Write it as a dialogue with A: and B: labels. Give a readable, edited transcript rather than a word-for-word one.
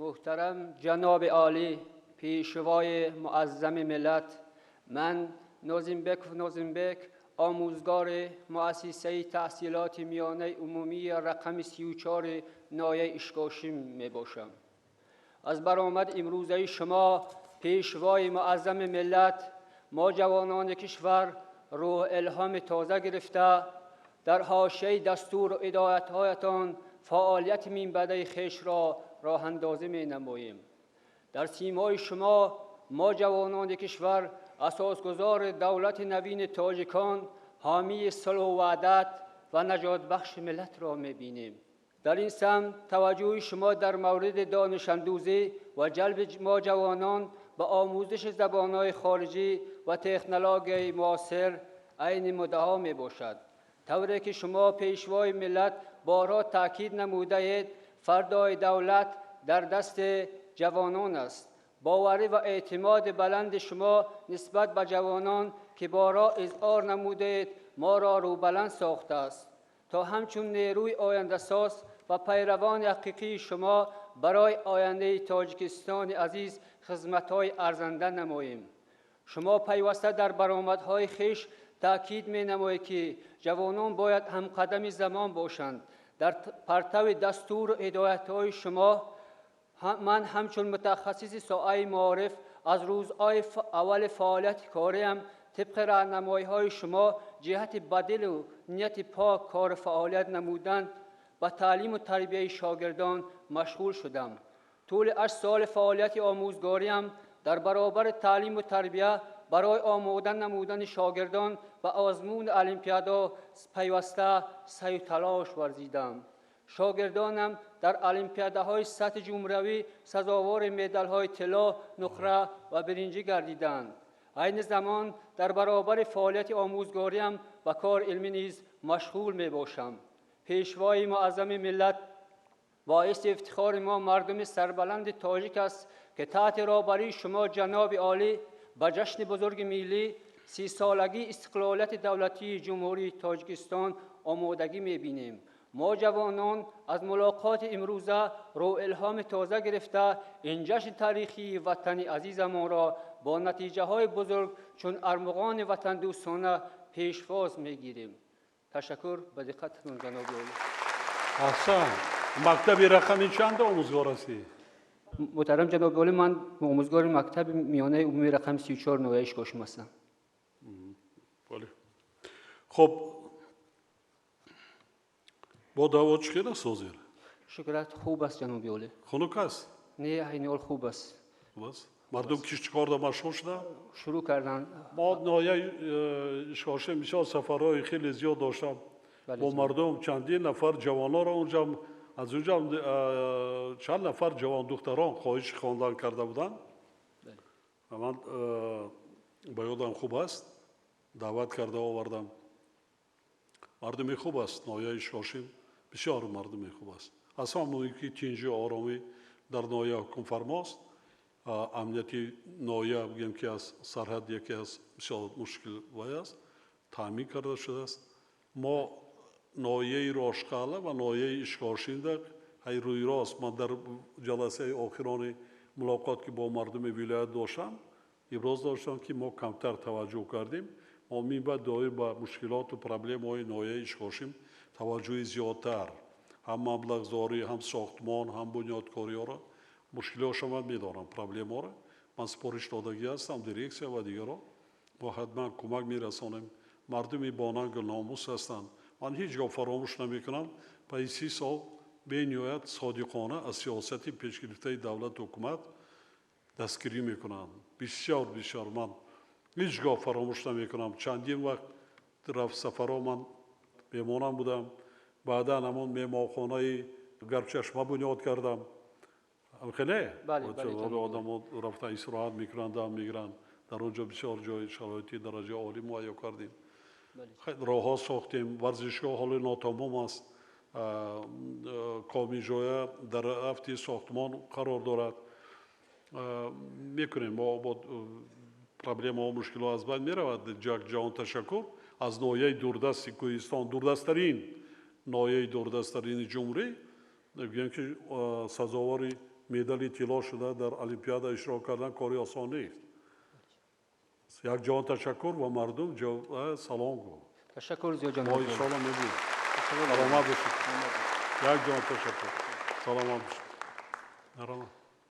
A: Муҳтарам ҷаноби олӣ, пешвои муаззами миллат, ман Нозимбеков Нозимбек, омӯзгори муассисаи таҳсилоти миёнаи умумии рақами 34 ноҳияи Ишкошим мебошам. Аз баромади имрӯзаи шумо, пешвои муаззами миллат, мо ҷавонони кишвар рӯҳ илҳоми тоза гирифта, дар ҳошияи дастуру ҳидоятҳоятон фаъолияти минбаъдаи хешро роҳандозӣ менамоем. Дар симои шумо мо ҷавонони кишвар асосгузори давлати навини тоҷикон, ҳомии сулҳу ваҳдат ва наҷотбахши миллатро мебинем. Дар ин самт таваҷҷӯҳи шумо дар мавриди донишандӯзӣ ва ҷалби мо ҷавонон ба омӯзиши забонҳои хориҷӣ ва технологияи муосир айни муддао мебошад. Тавре ки шумо, пешвои миллат, борҳо таъкид намудаед, фардои давлат дар дасти ҷавонон аст. Боварӣ ва эътимоди баланди шумо нисбат ба ҷавонон, ки борҳо изҳор намудаед, моро рӯбаланд сохтааст, то ҳамчун нерӯи ояндасоз ва пайравони ҳақиқии шумо барои ояндаи Тоҷикистони азиз хизматҳои арзанда намоем. Шумо пайваста дар баромадҳои хеш таъкид менамоед, ки ҷавонон бояд ҳамқадами замон бошанд. Дар партави дастуру ҳидоятҳои шумо ман ҳамчун мутахассиси соҳаи маориф аз рӯзҳои аввали фаъолияти кориам тибқи роҳнамоиҳои шумо ҷиҳати ба дилу нияти пок кору фаъолият намудан ба таълиму тарбияи шогирдон машғул шудам. Тӯли 8 соли фаъолияти омӯзгориам дар баробари таълиму тарбия барои омода намудани шогирдон ба озмуни олимпиада пайваста саъю талош варзидам. Шогирдонам дар олимпиадаҳои сатҳи ҷумҳуриявӣ сазовори медалҳои тилло, нуқра ва биринҷӣ гардиданд. Айни замон дар баробари фаъолияти омӯзгориам ба кори илмӣ низ машғул мебошам. Пешвои муаззами миллат, боиси ифтихори мо мардуми сарбаланди тоҷик аст, ки таҳти роҳбарии шумо, ҷаноби олӣ, ба ҷашни бузурги миллӣ, 30-солагии истиқлолияти давлатии Ҷумҳурии Тоҷикистон омодагӣ мебинем. Мо ҷавонон аз мулоқоти имрӯза рӯҳилҳоми тоза гирифта, ин ҷашни таърихии ватани азизамонро бо натиҷаҳои бузург чун армуғони ватандӯстона пешвоз мегирем. Ташаккур ба диққататон, ҷаноби олӣ.
B: Аҳсан. Мактаби рақами чанд омӯзгор ҳастӣ?
A: Муҳтарам ҷаноби олӣ, ман омӯзгори мактаби миёнаи умумии рақами 34 ноҳияи Ишкошим ҳастам.
B: Бале, хуб, бо ҳаво чӣ хел аст ҳозир?
A: Шукрат, хуб аст, ҷаноби олӣ.
B: Хунук аст?
A: Не, айни ҳол хуб аст.
B: Хуб аст. Мардум киштикорда машғул шуда?
A: Шурӯъ карданд.
B: Мо ноҳияи Ишкошим бисёр сафарҳои хеле зиёд доштам бо мардум, чандин нафар ҷавононро унҷа, аз унҷа чанд нафар ҷавондухтарон хоҳиши хондан карда буданд. Ман ба ёдам хуб аст, даъват карда овардам. Мардуми хуб аст ноҳияи Ишкошим, бисёр мардуми хуб аст. Аз ҳама муҳим, ки тинҷу оромӣ дар ноҳия ҳукмфармост. Амнияти ноҳия, бигем, ки аз сарҳад яке аз бисёр мушкил вай аст, таъмин карда шудааст. Мо ноҳияи Рошқалъа ва ноҳияи Ишкошимда ҳай рӯи рост ман дар ҷаласаи охирони мулоқот, ки бо мардуми вилоят доштам, иброз доштам, ки мо камтар таваҷҷӯҳ кардем. Мо минбаъд доир ба мушкилоту проблемаҳои ноҳияи Ишкошим таваҷҷӯҳи зиёдтар, ҳам маблағзорӣ, ҳам сохтмон, ҳам бунёдкориҳоро, мушкилиҳошо ман медонам, проблемаҳоро ман супориш додагӣ ҳастам дирексия ва дигарро, мо ҳатман кӯмак мерасонем. Мардуми бонангу номус ҳастанд. Ман ҳеҷ гоҳ фаромӯш намекунам, пайи 30 сол бениҳоят содиқона аз сиёсати пешгирифтаи давлату ҳукумат дастгирӣ мекунанд. Бисёр, бисёр, ман ҳеҷ гоҳ фаромӯш намекунам. Чандин вақт рафт сафарҳо, ман меҳмонам будам, баъдан ҳамон меҳмонхонаи Гармчашма бунёд кардам. Хеле одамо рафта истироҳат мекунанд, дам мегиранд дар он ҷо. Бисёр ҷои шароити дараҷаи олӣ муҳайё кардем, роҳҳо сохтем, варзишгоҳ ҳоло нотамом аст, комиҷоя дар рафти сохтмон қарор дорад. Мекунем мо, бо проблемаҳо, мушкилҳо аз байн меравад. Ҷаҳон ташаккур. Аз ноҳияи дурдасти кӯҳистон, дурдасттарин ноҳияи дурдасттарини ҷумҳурӣ, гӯем, ки сазовори Медали тилло шуда дар олимпиада иштирок кардан кори осон нест. Як ҷаҳон ташаккур ва мардум салом гӯ.
A: Ташаккур зиёд, ҷаноб.
B: Мо иншоалло мебинем. Саломат бошед. Як ҷаҳон ташаккур, саломат бошед. Марҳамат.